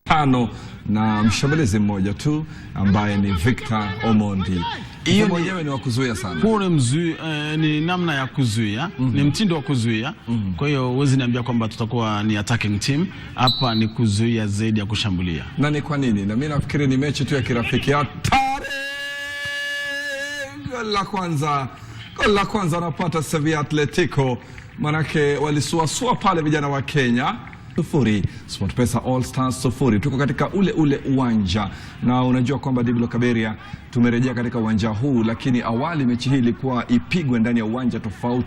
Tano na mshambulizi mmoja tu ambaye ni Victor Omondi. Hiyo mwenyewe ni wa kuzuia sana. Huo ni ni namna ya kuzuia, ni mtindo wa kuzuia. Kwa hiyo huwezi niambia kwamba tutakuwa ni attacking team hapa, ni kuzuia zaidi ya kushambulia. Na ni kwa nini? Na mimi nafikiri ni mechi tu ya kirafiki. Hatari! Goli la kwanza, goli la kwanza anapata Sevilla Atletico, manake walisuasua pale vijana wa Kenya. 0 SportPesa All Stars 0. Tuko katika ule ule uwanja na unajua kwamba Diblo Kaberia tumerejea katika uwanja huu, lakini awali mechi hii ilikuwa ipigwe ndani ya uwanja tofauti.